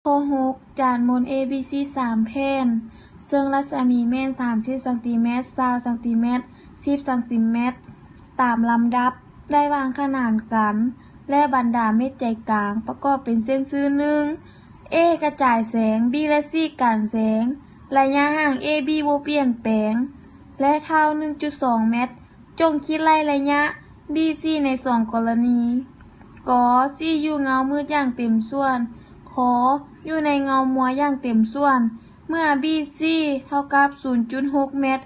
ຂໍ້ຫົກ ຈານມົນ ເອ ບີ ຊີ ສາມແຜ່ນ ເຊິ່ງລັດສະໝີແມ່ນ ສາມສິບຊັງຕີແມັດ, ຊາວຊັງຕີແມັດ, ສິບຊັງຕີແມັດ ຕາມລຳດັບ ໄດ້ວາງຂະໜານກັນ ແລະ ບັນດາເມັດໃຈກາງປະກອບເປັນເສັ້ນຊື່ໜຶ່ງ A ກະຈາຍແສງ, B ແລະ C ກັນແສງ, ໄລຍະຫ່າງ AB ບໍ່ປ່ຽນແປງ ແລະ ເທົ່າ ໜຶ່ງຈຸດສອງແມັດ. ຈົ່ງຄິດໄລ່ໄລຍະ BC ໃນສອງກໍລະນີ. ກ, C ຢູ່ເງົາມືດຢ່າງເຕັມສ່ວນ, ຄ, ຢູ່ໃນເງົາມົວຢ່າງເຕັມສ່ວນ. ເມື່ອ BC ເທົ່າກັບ ສູນຈຸດຫົກແມັດ,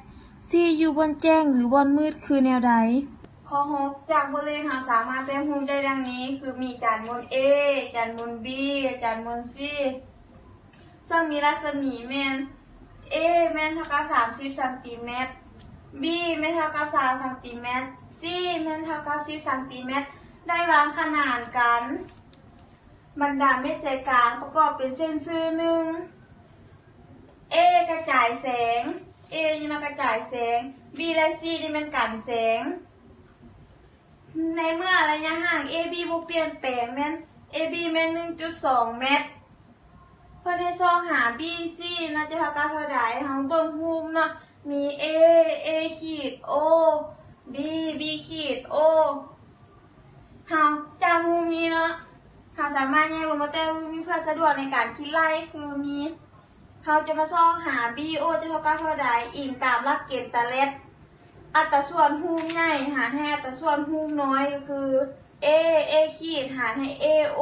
C ຢູ່ບ່ອນແຈ້ງ ຫຼື ບ່ອນມືດຄືແນວໃດ? ຂໍ້ຫົກ ຈາກບົດເລກເຮົາສາມາດແຕ້ມຮູບໄດ້ດັ່ງນີ້ ຄືມີຈານມົນ A, ຈານມົນ B ແລະ ຈານມົນ C ເຊິ່ງມີລັດສະໝີແມ່ນ A ແມ່ນເທົ່າກັບ ສາມສິບຊັງຕີແມັດ, B ແມ່ນເທົ່າກັບ ຊາວຊັງຕີແມັດ, C ແມ່ນເທົ່າກັບ ສິບຊັງຕີແມັດ ໄດ້ວາງຂະໜານກັນ. ບັນດາເມັດໃຈກາງປະກອບເປັນເສັ້ນຊື່ໜຶ່ງ A ກະຈາຍແສງ, A ນີ້ເນາະກະຈາຍແສງ, B ແລະ C ນີ້ແມ່ນກັນແສງ. ໃນເມື່ອໄລຍະຫ່າງ AB ບໍ່ປ່ຽນແປງ ແມ່ນ AB ແມ່ນ ໜຶ່ງຈຸດສອງແມັດ. ເພິ່ນໃຫ້ຊອກຫາ BC ເນາະ ຈະເທົ່າກັບເທົ່າໃດ? ເຮົາເບິ່ງຮູບເນາະ ມີ A, A ຂີດ O, B, B ຂີດ O. ເຮົາຈາກຮູບນີ້ເນາະ ເຮົາສາມາດແຍກລົງມາແຕ້ມຮູບນີ້ເພື່ອສະດວກໃນການຄິດໄລ່ ຄືມີ ເຮົາຈະມາຊອກຫາ BO ຈະເທົ່າກັບເທົ່າໃດ ອີງຕາມຫຼັກເກນຕາແລັດ. ອັດຕາສ່ວນຮູບໃຫຍ່ຫານໃຫ້ອັດຕາສ່ວນຮູບນ້ອຍ ກໍຄື A, A ຂີດຫານໃຫ້ AO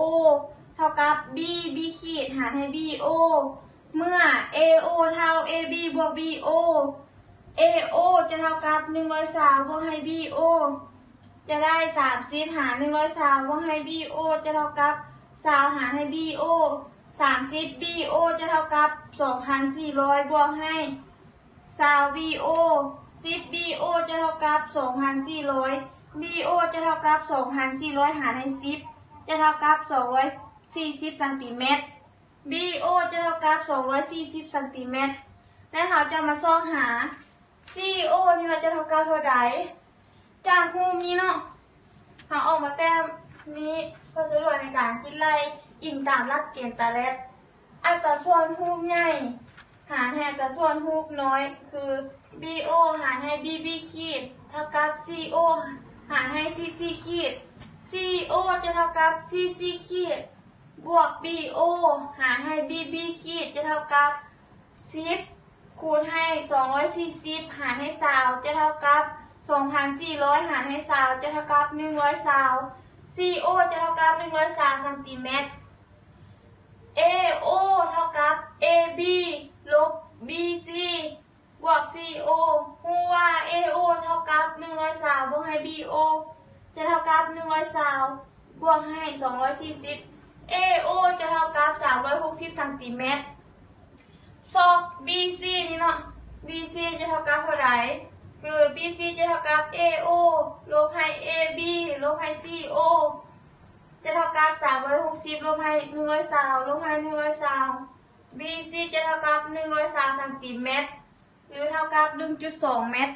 ເທົ່າກັບ B, B ຂີດຫານໃຫ້ BO. ເມື່ອ AO ເທົ່າ AB ບວກ BO, AO ຈະເທົ່າກັບ ໜຶ່ງຮ້ອຍຊາວ ບວກໃຫ້ BO ຈະໄດ້ ສາມສິບຫານ ໜຶ່ງຮ້ອຍຊາວ ບວກໃຫ້ BO ຈະເທົ່າກັບ ຊາວຫານໃຫ້ BO. ສາມສິບ BO ຈະເທົ່າກັບ ສອງພັນສີ່ຮ້ອຍ ບວກໃຫ້ ຊາວ BO. ສິບ BO ຈະເທົ່າກັບ ສອງພັນສີ່ຮ້ອຍ BO ຈະເທົ່າກັບ ສອງພັນສີ່ຮ້ອຍຫານໃຫ້ສິບ ຈະເທົ່າກັບ ສອງຮ້ອຍສີ່ສິບຊັງຕີແມັດ. BO ຈະເທົ່າກັບ ສອງຮ້ອຍສີ່ສິບຊັງຕີແມັດ ແລະ ເຮົາຈະມາຊອກຫາ CO ນີ້ວ່າຈະເທົ່າກັບເທົ່າໃດ? ຈາກຮູບນີ້ເນາະ ເຮົາອອກມາແຕ້ມນີ້ ເພື່ອສະດວກໃນການຄິດໄລ່ ອີງຕາມຫຼັກເກນຕາແລັດ. ອັດຕາສ່ວນຮູບໃຫຍ່ຫານໃຫ້ອັດຕາສ່ວນຮູບນ້ອຍ ຄື BO ຫານໃຫ້ BB ຂີດ ເທົ່າກັບ CO ຫານໃຫ້ CC ຂີດ. CO ຈະເທົ່າກັບ CC ຂີດ ບວກ BO ຫານໃຫ້ BB ຂີດ ຈະເທົ່າກັບ ສິບ ຄູນໃຫ້ ສອງຮ້ອຍສີ່ສິບ ຫານໃຫ້ ຊາວ ຈະເທົ່າກັບ ສອງພັນສີ່ຮ້ອຍ ຫານໃຫ້ ຊາວ ຈະເທົ່າກັບ ໜຶ່ງຮ້ອຍຊາວ. CO ຈະເທົ່າກັບ ໜຶ່ງຮ້ອຍຊາວຊັງຕີແມັດ. AO ເທົ່າກັບ AB ລົບ BC ບວກ CO. ຮູ້ວ່າ AO ເທົ່າກັບ ໜຶ່ງຮ້ອຍຊາວ ບວກໃຫ້ BO ຈະເທົ່າກັບ ໜຶ່ງຮ້ອຍຊາວ ບວກໃຫ້ ສອງຮ້ອຍສີ່ສິບ. AO ຈະເທົ່າກັບ ສາມຮ້ອຍຫົກສິບຊັງຕີແມັດ. ຊອກ BC ນີ້ເນາະ BC ຈະເທົ່າກັບເທົ່າໃດ? ຄື BC ຈະເທົ່າກັບ AO ລົບໃຫ້ AB ລົບໃຫ້ CO ຈະເທົ່າກັບ ສາມຮ້ອຍຫົກສິບ ລົບໃຫ້ ໜຶ່ງຮ້ອຍຊາວ ລົບໃຫ້ ໜຶ່ງຮ້ອຍຊາວ. BC ຈະເທົ່າກັບ ໜຶ່ງຮ້ອຍຊາວຊັງຕີແມັດ ຫຼື ເທົ່າກັບ ໜຶ່ງຈຸດສອງແມັດ.